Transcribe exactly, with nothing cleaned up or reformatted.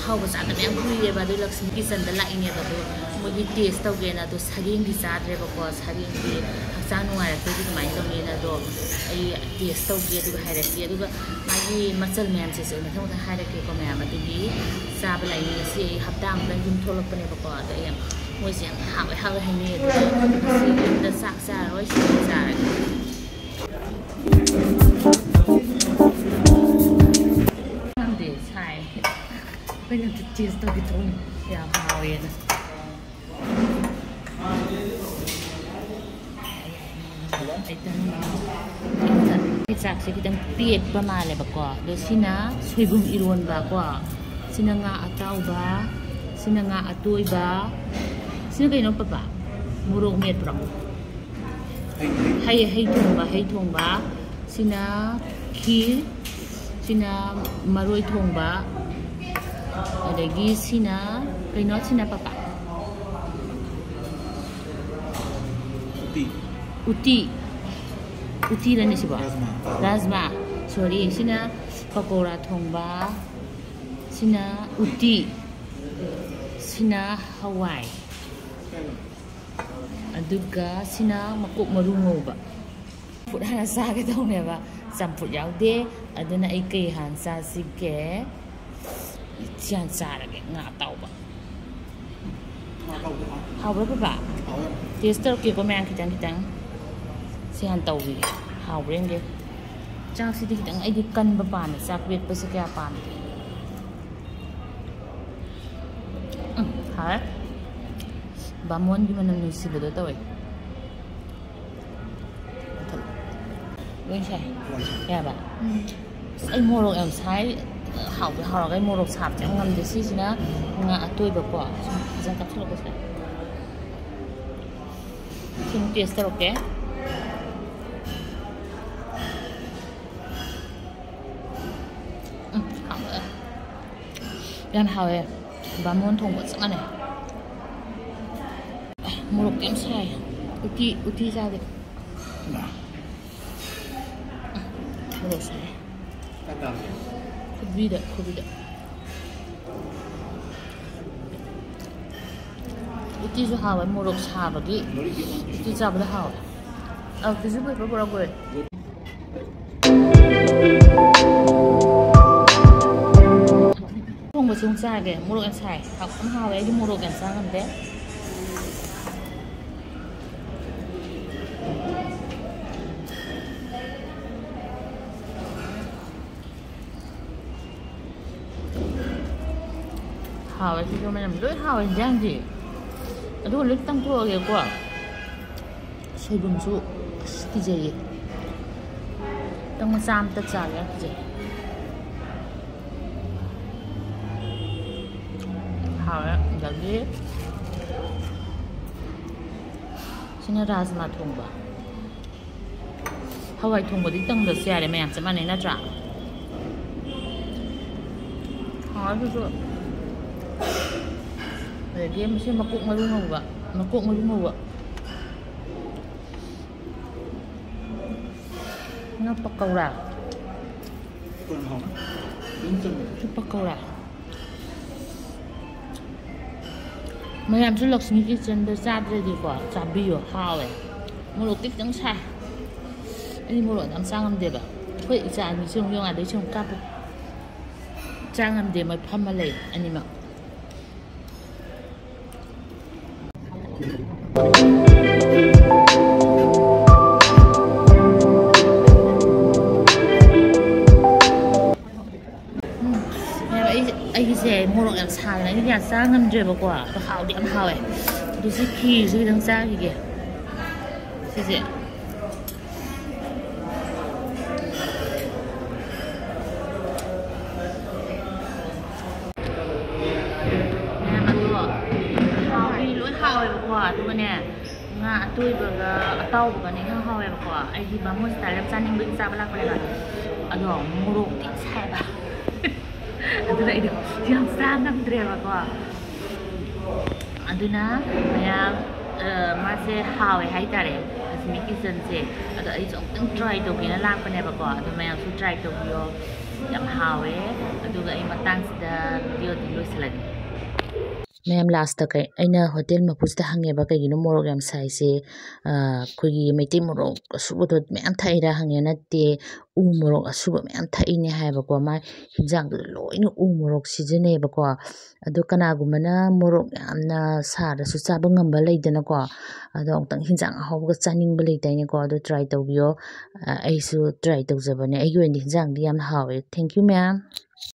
ꯑꯍꯥꯎꯕ ꯆꯥꯗꯕ ꯌꯥꯝ ꯀꯨꯏꯔꯦꯕ, ꯑꯗꯨ ꯂꯛꯁꯃꯤ ꯀꯤꯆꯟꯗ ꯂꯥꯛꯏꯅꯦꯕ꯫ ꯑꯗꯣ ꯃꯣꯏꯒꯤ ꯇꯦꯁ ꯇꯧꯒꯦꯅ, ꯑꯗꯣ ꯁꯔꯦꯡꯗꯤ ꯆꯥꯗ꯭ꯔꯦꯕꯀꯣ, ꯁꯔꯦꯡꯗꯤ ꯍꯛꯆꯥꯡ ꯅꯨꯡꯉꯥꯏꯔꯛꯇ꯭ꯔꯗꯤ ꯀꯃꯥꯏꯅ ꯇꯧꯅꯤꯅ꯫ ꯑꯗꯣ ꯑꯩ ꯇꯦꯁ ꯇꯧꯒꯦ, ꯑꯗꯨꯒ ꯍꯥꯏꯔꯛꯀꯦ꯫ ꯑꯗꯨꯒ ꯃꯥꯒꯤ ꯃꯆꯜ ꯃꯌꯥꯝꯁꯤꯁꯨ ꯑꯩ ꯃꯊꯪ ꯃꯊꯪ ꯍꯥꯏꯔꯛꯀꯦꯀꯣ ꯃꯌꯥꯝ꯫ ꯑꯗꯨꯒꯤ ꯆꯥꯕ ꯂꯥꯛꯏꯅꯦ꯫ ꯉꯁꯤ ꯑꯩ ꯍꯞꯇꯥ ꯑꯃꯨꯛꯇꯪ ꯌꯨꯝ ꯊꯣꯛꯂꯛꯄꯅꯦꯕꯀꯣ꯫ ꯑꯗꯣ ꯑꯩ ꯌꯥꯝ, ꯃꯣꯏꯁꯦ ꯌꯥꯝ ꯍꯥꯎꯋꯦ ꯍꯥꯎꯋꯦ ꯍꯥꯏꯅꯩ꯫ ꯑꯗꯣ ꯉꯁꯤ ꯌꯨꯝꯗ ꯆꯥꯛ ꯆꯥꯔꯔꯣꯏ, ꯁꯤꯗ ꯆꯥꯔꯒꯦ꯫ ꯈꯪꯗꯦ, ꯁꯥꯏ꯫ ꯑꯩꯈꯣꯏꯅ ꯇꯦꯁ ꯇꯧꯒꯦ ꯇꯧꯕꯅꯤ, ꯌꯥꯝ ꯍꯥꯎꯋꯦꯅ꯫ ꯑꯩ ꯆꯥꯛꯁꯦ ꯈꯤꯇꯪ ꯄꯦꯠꯄ ꯃꯥꯜꯂꯦꯕꯀꯣ꯫ ꯑꯗꯣ ꯁꯤꯅ ꯁꯣꯏꯕꯨꯝ ꯏꯔꯣꯟꯕ ꯀꯣ, ꯁꯤꯅ ꯉꯥ ꯑꯇꯥꯎꯕ, ꯁꯤꯅ ꯉꯥ ꯑꯇꯣꯏꯕ, ꯁꯤꯅ ꯀꯩꯅꯣ ꯄꯄꯥ? ꯃꯣꯔꯣꯛ ꯃꯦꯠꯄ꯭ꯔꯣ? ꯍꯩ, ꯍꯩ ꯊꯣꯡꯕ, ꯍꯩ ꯊꯣꯡꯕ꯫ ꯁꯤꯅ ꯈꯤꯔ, ꯁꯤꯅ ꯃꯔꯣꯏ ꯊꯣꯡꯕ, ꯑꯗꯒꯤ ꯁꯤꯅ ꯀꯩꯅꯣ, ꯁꯤꯅ ꯄꯄꯥ? ꯎꯇꯤ꯫ ꯎꯇꯤ꯫ ꯎꯇꯤꯔꯅꯦ ꯁꯤꯕꯣ? ꯔꯥꯖꯃꯥ꯫ ꯔꯥꯖꯃꯥ꯫ ꯁꯣꯔꯤ, ꯁꯤꯅ ꯄꯀꯧꯔꯥ ꯊꯣꯡꯕ, ꯁꯤꯅ ꯎꯇꯤ, ꯁꯤꯅ ꯍꯋꯥꯏ꯫ ꯑꯗꯨꯒ ꯁꯤꯅ ꯃꯀꯣꯛ ꯃꯔꯨ ꯉꯧꯕ꯫ ꯆꯝꯐꯨꯠ ꯍꯥꯟꯅ ꯆꯥꯒꯦ ꯇꯧꯅꯦꯕ, ꯆꯝꯐꯨꯠ ꯌꯥꯎꯗꯦ꯫ ꯑꯗꯨꯅ ꯑꯩ ꯀꯩ ꯍꯥꯟꯅ ꯆꯥꯁꯤꯒꯦ? ꯁꯤ ꯍꯥꯟꯅ ꯆꯥꯔꯒꯦ, ꯉꯥ ꯑꯇꯥꯎꯕ꯫ ꯉꯥ ꯑꯇꯥꯎꯕ ꯍꯥꯎ-, ꯍꯥꯎꯕ꯭ꯔꯥ ꯄꯄꯥ? ꯍꯥꯎꯋꯦ꯫ ꯇꯦꯁ ꯇꯧꯔꯛꯀꯦꯀꯣ ꯃꯌꯥꯝ, ꯈꯤꯇꯪ ꯈꯤꯇꯪ꯫ ꯁꯤ ꯍꯥꯟꯅ ꯇꯧꯕꯤꯒꯦ, ꯍꯥꯎꯕ꯭ꯔꯥ ꯌꯦꯡꯒꯦ꯫ ꯆꯥꯛꯁꯤꯗꯤ ꯈꯤꯇꯪ ꯑꯩꯗꯤ ꯀꯟꯕ ꯄꯥꯝꯃꯦ, ꯆꯥꯛ ꯄꯦꯠꯄꯁꯦ ꯀꯌꯥ ꯄꯥꯝꯗꯦ꯫ ꯎꯝ, ꯍꯥꯎꯔꯦ꯫ ꯕꯥꯃꯣꯟꯒꯤ ꯃꯅꯝ ꯅꯨꯡꯁꯤꯕꯗꯣ ꯇꯧꯋꯦ꯫ ꯂꯣꯏ ꯁꯥꯏ꯫ ꯂꯣꯏ ꯁꯥꯏ꯫ ꯌꯥꯕ? ꯎꯝ꯫ ꯑꯁ, ꯑꯩ ꯃꯣꯔꯣꯛ ꯌꯥꯝ ꯁꯥꯏ꯫ ꯍꯥꯎꯗꯤ ꯍꯥꯎꯔꯒ ꯑꯩ ꯃꯣꯔꯣꯛ ꯁꯥꯕꯁꯦ ꯌꯥꯝ ꯉꯝꯗꯦ꯫ ꯁꯤꯁꯤꯅ ꯉꯥ ꯑꯇꯣꯏꯕꯀꯣ꯫ ꯁꯨꯝ ꯐꯖꯅ ꯀꯥꯞꯁꯤꯜꯂꯛꯄꯁꯤꯗ꯫ ꯁꯤ ꯑꯃꯨꯛ ꯇꯦꯁ ꯇꯧꯔꯛꯀꯦ꯫ ꯎꯝ, ꯍꯥꯎꯋꯦ꯫ ꯌꯥꯝ ꯍꯥꯎꯋꯦ꯫ ꯕꯥꯃꯣꯟ ꯊꯣꯡꯕ ꯆꯞ ꯃꯥꯟꯅꯩ꯫ ꯃꯣꯔꯣꯛ ꯌꯥꯝ ꯁꯥꯏ꯫ ꯎꯇꯤ, ꯎꯇꯤ ꯆꯥꯒꯦ꯫ ꯃꯣꯔꯣꯛ ꯁꯥꯏ꯫ ꯈꯨꯕꯤꯗ, ꯈꯨꯕꯤꯗ꯫ ꯎꯇꯤꯁꯨ ꯍꯥꯎꯋꯦ, ꯃꯣꯔꯣꯛ ꯁꯥꯕꯒꯤ ꯎꯇꯤ ꯆꯥꯕꯗ ꯍꯥꯎꯋꯦ꯫ ꯑ, tissue paper ꯄꯨꯔꯛꯈꯣꯏ꯫ ꯊꯣꯡꯕꯁꯨ ꯑꯃꯨꯛ ꯆꯥꯒꯦ꯫ ꯃꯣꯔꯣꯛ ꯌꯥꯝ ꯁꯥꯏ꯫ ꯍꯥꯎ-, ꯌꯥꯝ ꯍꯥꯎꯋꯦ꯫ ꯑꯩꯗꯤ ꯃꯣꯔꯣꯛ ꯌꯥꯝ ꯆꯥ ꯉꯝꯗꯦ꯫ ꯍꯥꯎꯋꯦ꯫ ꯁꯤꯁꯨ ꯃꯌꯥꯝ ꯂꯣꯏ ꯍꯥꯎꯋꯦ ꯏꯟꯖꯥꯡꯗꯤ꯫ ꯑꯗꯨꯒ ꯂꯣꯏ ꯇꯪꯊꯣꯛꯑꯒꯦꯀꯣ꯫ ꯁꯣꯏꯕꯨꯝꯁꯨ ꯑꯁ ꯀꯤꯖꯩꯌꯦ꯫ ꯇꯪ ꯃꯆꯥ ꯑꯝꯇ ꯆꯥꯒꯦ ꯀꯤꯖꯩ꯫ ꯍꯥꯎꯔꯦ꯫ ꯑꯗꯒꯤ ꯁꯤꯅ ꯔꯥꯖꯃꯥ ꯊꯣꯡꯕ꯫ ꯍꯋꯥꯏ ꯊꯣꯡꯕꯗꯤ ꯇꯪꯗ꯭ꯔꯁꯨ ꯌꯥꯔꯦ, ꯃꯌꯥꯝ ꯆꯞ ꯃꯥꯟꯅꯩ ꯅꯠꯇ꯭ꯔꯥ? ꯍꯥꯎꯔꯦ ꯑꯗꯨꯁꯨ꯫ ꯑꯗꯒꯤ ꯃꯁꯤ ꯃꯀꯣꯛ ꯃꯔꯨ ꯉꯧꯕ, ꯃꯀꯣꯛ ꯃꯔꯨ ꯉꯧꯕ꯫ ꯉꯥ ꯄꯀꯧꯔꯥ꯫ ꯁꯤ ꯄꯀꯧꯔꯥ꯫ ꯃꯌꯥꯝꯁꯨ ꯂꯛꯁꯃꯤ ꯀꯤꯠꯆꯟꯗ ꯆꯥꯗ꯭ꯔꯗꯤꯀꯣ, ꯆꯥꯕꯤꯌꯣ, ꯍꯥꯎꯋꯦ꯫ ꯃꯣꯔꯣꯛꯇꯤ ꯈꯤꯇꯪ ꯁꯥꯏ꯫ ꯑꯩꯗꯤ ꯃꯣꯔꯣꯛ ꯌꯥꯝ ꯆꯥ ꯉꯝꯗꯦꯕ꯫ ꯑꯩꯈꯣꯏ ꯏꯆꯥ ꯑꯅꯤꯁꯨ ꯑꯃꯨꯛ ꯌꯦꯡꯉꯣ, ꯑꯗꯩꯁꯨ ꯑꯃꯨꯛ ꯀꯥꯞꯄꯨ꯫ ꯆꯥ ꯉꯝꯗꯦ, ꯃꯣꯏ ꯐꯝꯃ ꯂꯩ ꯑꯅꯤꯃꯛ꯫ ꯎꯝ, ꯑꯩ, ꯑꯩꯒꯤꯁꯦ ꯃꯣꯔꯣꯛ ꯌꯥꯝ ꯁꯥꯗꯅ ꯑꯩꯗꯤ ꯀꯌꯥ ꯆꯥ ꯉꯝꯗ꯭ꯔꯦꯕꯀꯣ꯫ ꯑꯗꯣ ꯍꯥꯎꯗꯤ ꯌꯥꯝ ꯍꯥꯎꯋꯦ꯫ ꯑꯗꯨ ꯁꯤ ꯈꯤꯔꯁꯨ ꯈꯤꯇꯪ ꯆꯥꯈꯤꯒꯦ꯫ ꯁꯤꯁꯦ꯫ ꯃꯌꯥꯝ ꯑꯗꯣ ꯍꯥꯎꯗꯤ ꯂꯣꯏ ꯍꯥꯎꯋꯦꯕꯀꯣ꯫ ꯑꯗꯨꯒꯅꯦ, ꯉꯥ ꯑꯇꯣꯏꯕꯒ ꯑꯇꯥꯎꯕꯒꯅ ꯏꯍꯥꯎ ꯍꯥꯎꯋꯦꯕꯀꯣ꯫ ꯑꯩꯗꯤ ꯕꯥꯃꯣꯟ style ꯑꯃ ꯆꯥꯅꯤꯡꯕꯒꯤ ꯆꯥꯕ ꯂꯥꯛꯄꯅꯦꯕ꯫ ꯑꯗꯣ ꯃꯣꯔꯣꯛꯇꯤ ꯁꯥꯏꯕ꯫ ꯑꯗꯨꯅ ꯑꯩꯗꯣ ꯌꯥꯝ ꯆꯥ ꯉꯝꯗ꯭ꯔꯦꯕꯀꯣ꯫ ꯑꯗꯨꯅ ꯃꯌꯥꯝ, ꯑ, ꯃꯥꯁꯦ ꯍꯥꯎꯋꯦ ꯍꯥꯏꯇꯥꯔꯦ, ꯂꯛꯁꯃꯤ ꯀꯤꯠꯆꯟꯁꯦ꯫ ꯑꯗꯣ ꯑꯩꯁꯨ ꯑꯃꯨꯛꯇꯪ try ꯇꯧꯒꯦꯅ ꯂꯥꯛꯄꯅꯦꯕꯀꯣ꯫ ꯑꯗꯣ ꯃꯌꯥꯝꯁꯨ try ꯇꯧꯕꯤꯌꯣ, ꯌꯥꯝ ꯍꯥꯎꯋꯦ꯫ ꯑꯗꯨꯒ ꯑꯩ ꯃꯇꯥꯡꯁꯤꯗ video ꯗꯤ ꯂꯣꯏꯁꯤꯜꯂꯒꯦ꯫ ꯃꯌꯥꯝ, ꯂꯥꯁꯇ ꯀꯩ, ꯑꯩꯅ ꯍꯣꯇꯦꯜ ꯃꯄꯨꯁꯤꯗ ꯍꯪꯉꯦꯕ, "ꯀꯩꯒꯤꯅꯣ ꯃꯣꯔꯣꯛ ꯌꯥꯝ ꯁꯥꯏꯁꯦ? ꯑꯩꯈꯣꯏꯒꯤ ꯃꯩꯇꯩ ꯃꯣꯔꯣꯛ ꯑꯁꯨꯕꯗꯣ ꯃꯌꯥꯝ ꯊꯥꯛꯏꯔꯥ?" ꯍꯪꯉꯦ꯫ "ꯅꯠꯇꯦ, ꯎ ꯃꯣꯔꯣꯛ ꯑꯁꯨꯕ ꯃꯌꯥꯝ ꯊꯥꯛꯏꯅꯦ" ꯍꯥꯏꯌꯦꯕꯀꯣ꯫ ꯃꯥ ꯍꯤꯟꯖꯥꯡꯗꯨꯗ ꯂꯣꯏꯅ ꯎ ꯃꯣꯔꯣꯛ ꯁꯤꯖꯤꯟꯅꯩꯌꯦꯕꯀꯣ꯫ ꯑꯗꯣ ꯀꯅꯥꯒꯨꯝꯕꯅ ꯃꯣꯔꯣꯛ ꯌꯥꯝꯅ ꯁꯥꯔꯁꯨ ꯆꯥꯕ ꯉꯝꯕ ꯂꯩꯗꯅꯀꯣ꯫ ꯑꯗꯣ ꯑꯃꯨꯛꯇꯪ ꯍꯤꯟꯖꯥꯡ ꯑꯍꯥꯎꯕꯒ ꯆꯥꯅꯤꯡꯕ ꯂꯩꯗꯥꯏꯅꯦꯀꯣ꯫ ꯑꯗꯣ try ꯇꯧꯕꯤꯌꯣ꯫ ꯑꯩꯁꯨ try ꯇꯧꯖꯕꯅꯦ꯫ ꯑꯩꯒꯤ ꯑꯣꯏꯅꯗꯤ ꯍꯤꯟꯖꯥꯡꯗꯤ ꯌꯥꯝꯅ ꯍꯥꯎꯋꯦ꯫ Thank you, ꯃꯌꯥꯝ꯫